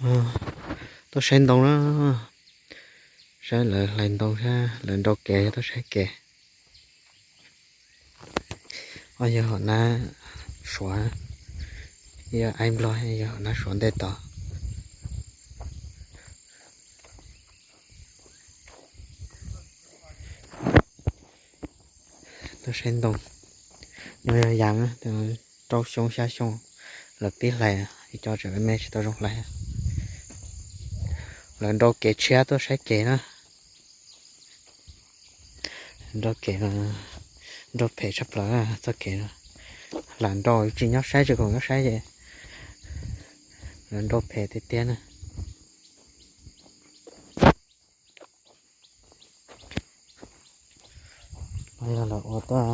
Tuaj saib ntoo na, saib lawv hlais ntoo, saib lawv nrau kev, tuaj saib kev. Os, yog hom nab Suav, yog aib Nplog, yog hom nab Suav ntej tod. Tuaj saib ntoo, no yog yas rau xyoo xya xyoo lawv pib hlais, ib co tseem me me tsis tau zoo hlais. Lawv nrau kev tshiab tuaj saib kev na. Nrau kev, nrau phem tshaj plaws txoj kev no. Lam nrau tsis nyob saib, tsis khoom nyob saib ces lawv nrau phem tiag tiag na. Yog lawv ua tuaj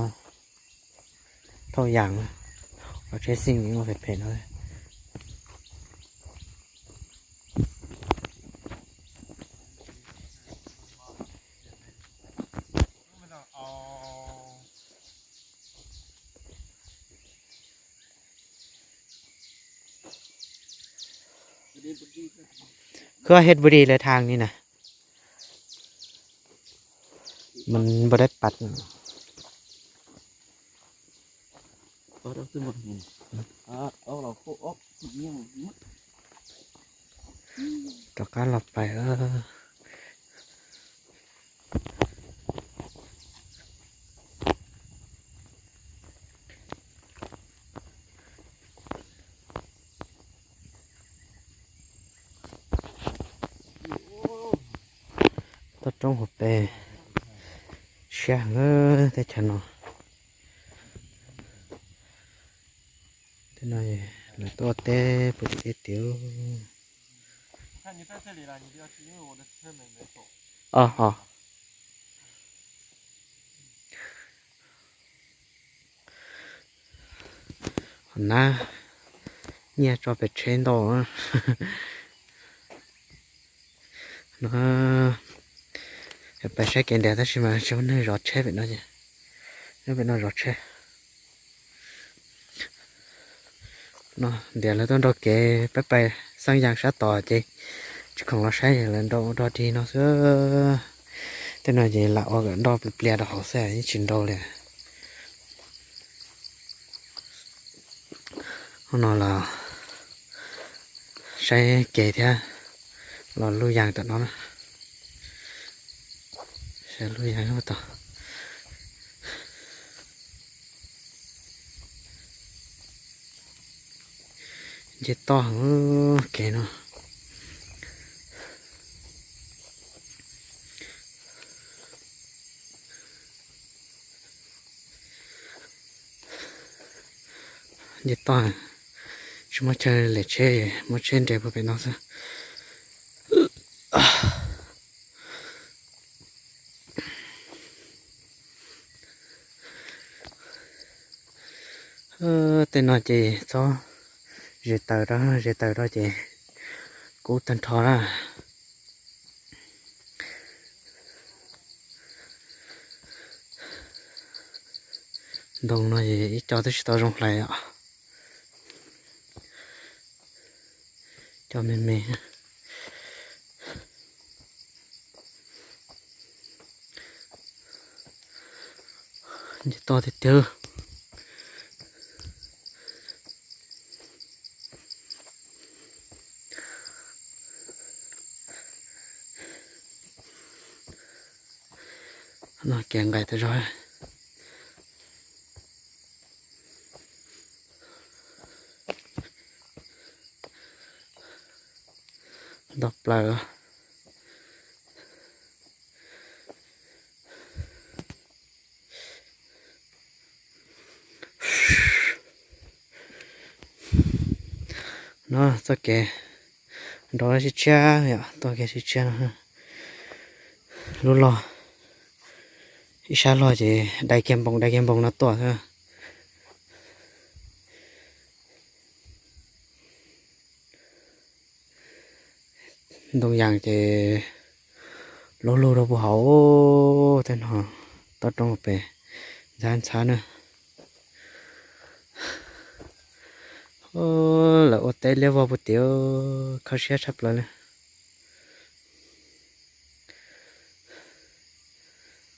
thauj yas, ua tsheb xij ua phem phem no. Koj het pw di lawv thaj ni na, man npau dab pas. Rov qab los pais. Toj roob hauv pes siab heev teb chaws no. Tej no lawv tuaj teb puag tim tej tid. Os, os. Hom nab nyiaj tso pem tsheb ntau no. Pais saib kev ntiag tab sis mas tsis muaj neeg zov tsheb pem no ces, nyob pem no zov tsheb. No ntiav lawv tuaj nrau kev pab pais xeeb yas sab tod ces tsis khoom los saib, lawv nrau ua dog dig no xwb. Tej no ces lam ua kom nroj plias plias rau hauv xwb yeej tsis nrau li. Hnub no los saib kev thiab los luj yas tom no na. Saib luj yas tod. Nce toj heev kev no. Nce toj, tsis muaj chaw lem tsheb, muab tsheb nres puag pem no xwb. Tej no ces txhob zes taws rau, zes taws rau ces kub tag nrho na. Ntoo no ib co twb tsis tau zoo hlais os. Co me me. Nce toj tiag tiag. No kev nqaim tas zog. Ntau plaws. No txoj kev nrau sib tshiab yom, txoj kev sib tshiab no. Lub log, ib sab log ces dai kiag npoo dai kiag npoo no tuaj xwb. Ntoo yas ces lub lug rau puag hauv tej no, toj roob pem ntxhab ntxhab na. Lawv ua teb liab vog puag tim, kho siab tshaj plaws li.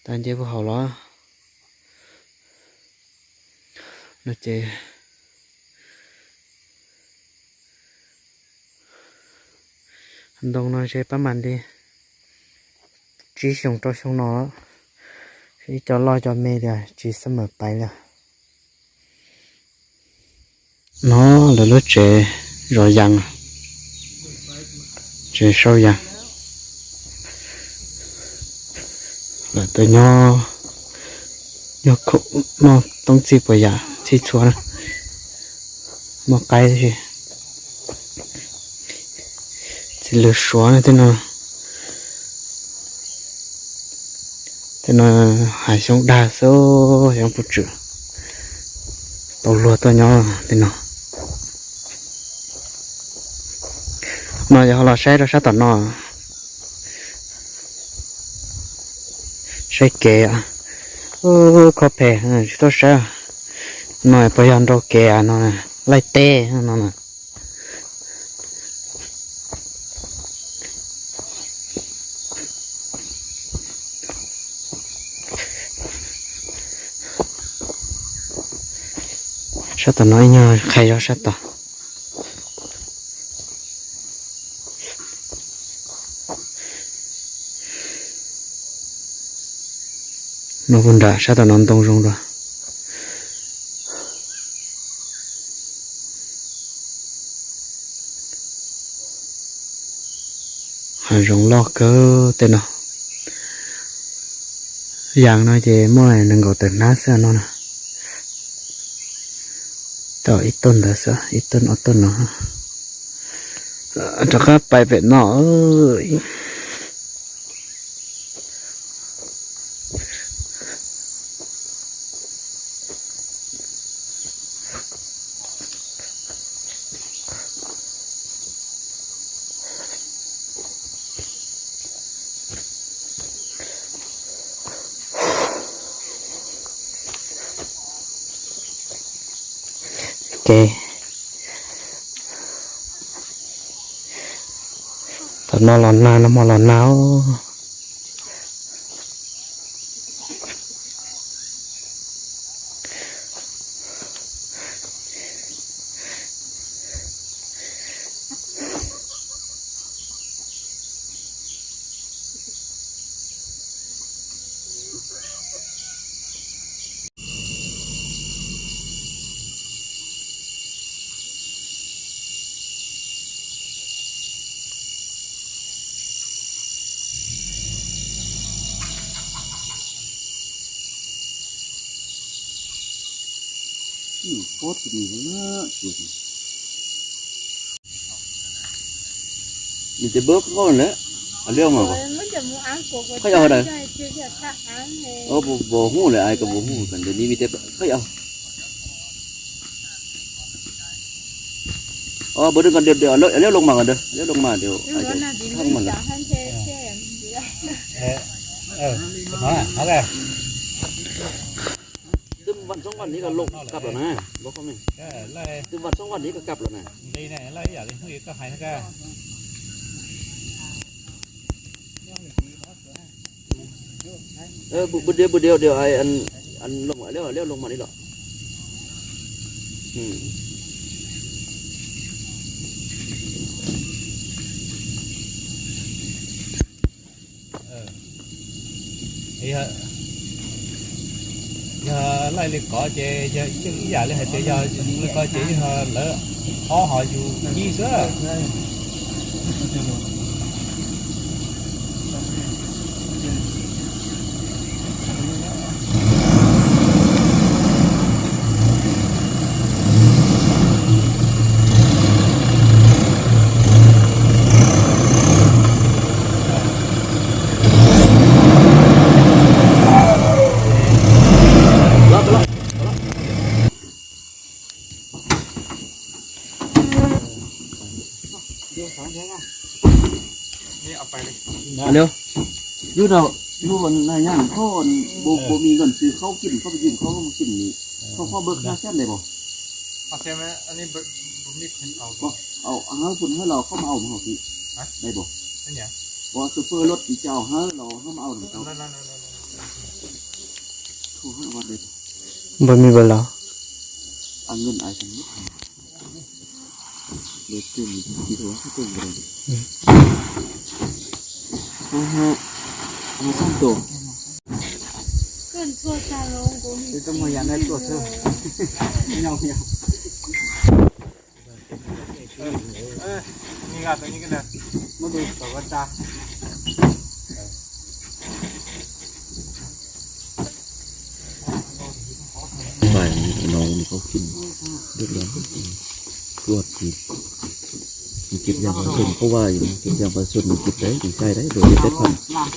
Tag nce puag hauv los no ces ntoo no ntshe pab mam li tsib xyoo rau xyoo no, ib co loj co me li tsis xab mam pais li. No lawv lub tsev zov yas, tsev sau yas. Lawv tuaj nyob, nyob khoom, muaj toob txij puas yam txhij txhua na, muaj qaib tib si. Txiv lws suav na tej no, tej no hav xyoob dag xwb, xyoob puv tswm tau luag tuaj nyob tej no. No yog ho los saib rau sab tom no, saib kev, khob phem tsis tuaj saib. No puas yog nrau kev no, laij teb no na. Sab tom no ib nyuag qhia zog sab tod. No puag nram sab tom no ntoo zoo dua. Hav zoov loj kawg tej no. Yas no ces muaj nees nkaum tawm hnab xwb no na. Tau ib tuj ntawd xwb, ib tuj ob tuj no. Rov qab pais pem no. Kev thaum no los nag, nag hmo los nag. Nws ces bab qoj lawm, a li os, qoj yog daws, puas hu lawm, ai, puas hu, kam ntawd li vim tias qoj yog. Ua, puas dwb ko, liab loo mas, liab loo mas, thaj mas lawm. Twb vam txoob vaj niv ko loo kab los na, twb vam txoob vaj niv ko kab los na. Bus diav, bus diav, diav, liab loo mas li los. Yog laij li ko ces yog ib yam li hais tias yog li ko ces yog lawv ob ho yus ib xwb. Yus, yus, yus, nws nyam koj, bos mis nkawm tsis khaub kim, koj pes kim khaub kim, koj khaub bawb kha xyab ntawd pom. Ua, au, hawb phun hawb los koj mas au mus hauv kis. Dai bos. Ua, super lốt kis cau hawb los hawb mas au mus tau. Thu hawb ua dai bos. Npawg mi npawg los. Ăn ngân ai sang nước. Để tìm thì thu hawb koj ua dai. Hawb, hawb, hawb sab tus. Tus mus yam nai tuaj xwb. Nyob nyob. Bài nó nó có phim rất là rất là tuột thì mình kịp dòng vào xuân có vài mình kịp dòng vào xuân mình kịp đấy mình sai đấy rồi đến Tết phần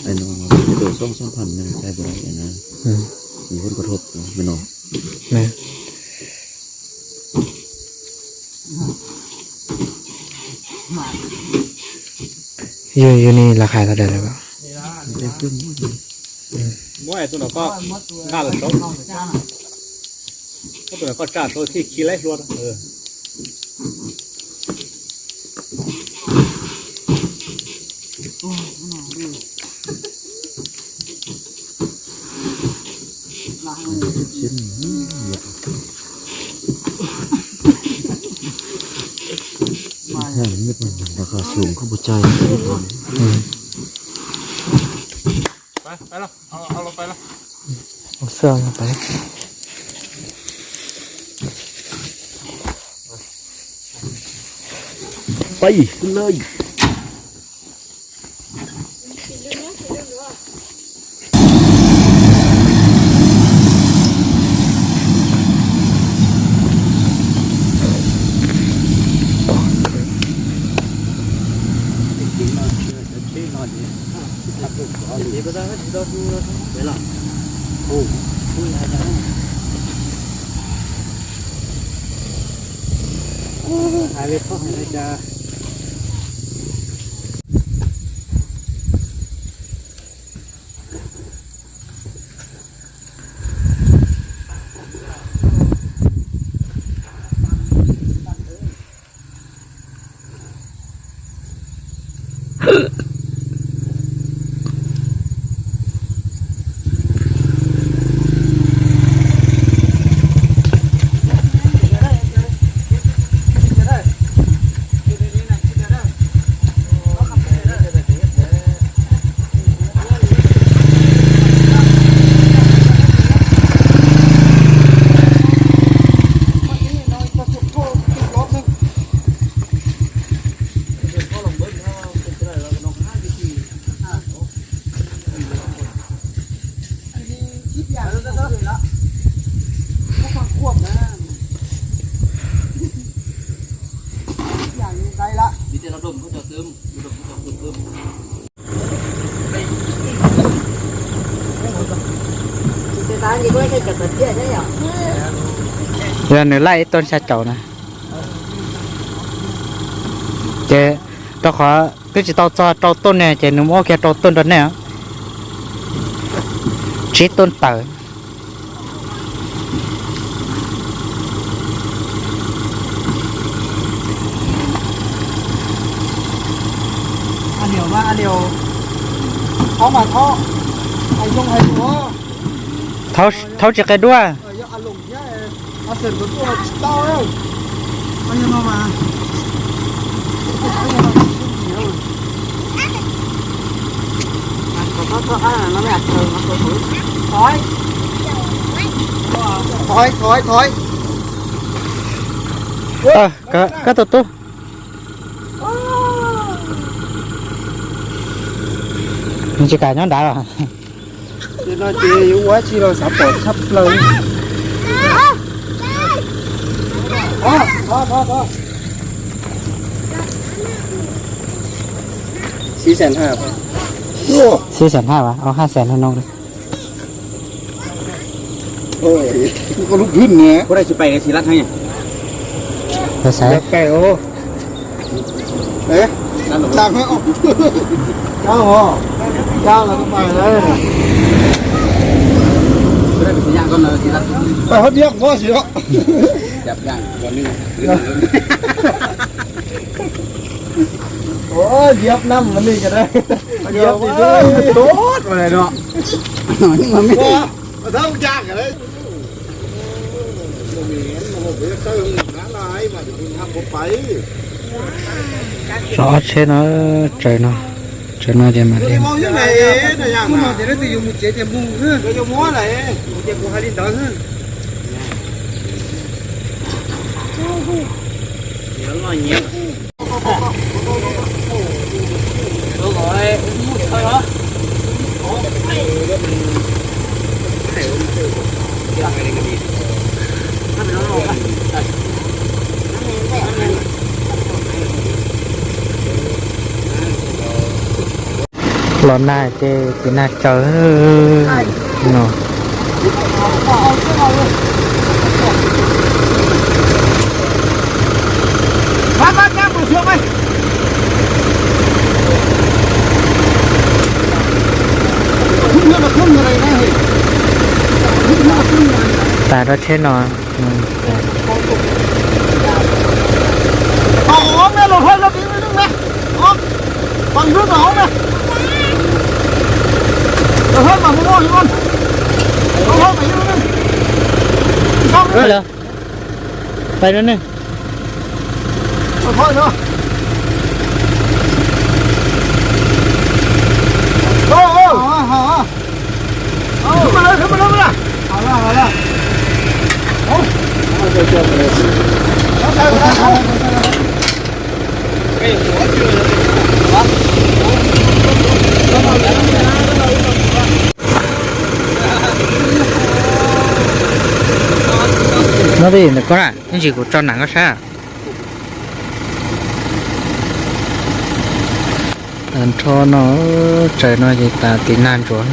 ai nó cái đồ song song phần mình sai vào đấy nó mình vẫn có hộp mình nó យូរយូរនេះ លក្ខខណ្ឌ តដែល Muab tus no koj nqa los saud. Muab tus no koj tsa saud thiaj khi laib hlua. Rav kha xum koj puas cai? Pais lawm. Yog nws laij ib tuj xya caum na. Ces rau qhov twb tsis tau txog rau tuj ne ces nws muab kiag rau tuj rau nej. Tsib tuj tawm. Thaub tsis qe duaj. Thov, thov, thov. Koj tus tub. Nws tsis kam nyob nrad los. Ces no ces yuav ua tsi los xav pom tshaj plaws. Xib xees haj, xib xees haj vas, au haj xees haj no. Koj lub gwb niag. Koj dai tsis pais tsis lab theeb. Pais xaiv. Pais hab niab kuv si os. Ua, yab nab mas li cas da. Yab ti dub. Tuab ua li no. Tso ob tsheb no, tsaws no, tsaws no ces mam li. Los nag ces tiv nag tsaws no. Tas rau tsheb no. Hello. Pais no ne. No, ntawm koj na, ib ntsis kuv tso nram koj sab. Tag nrho no, tsaws no ces tas tiv nag ntsuav.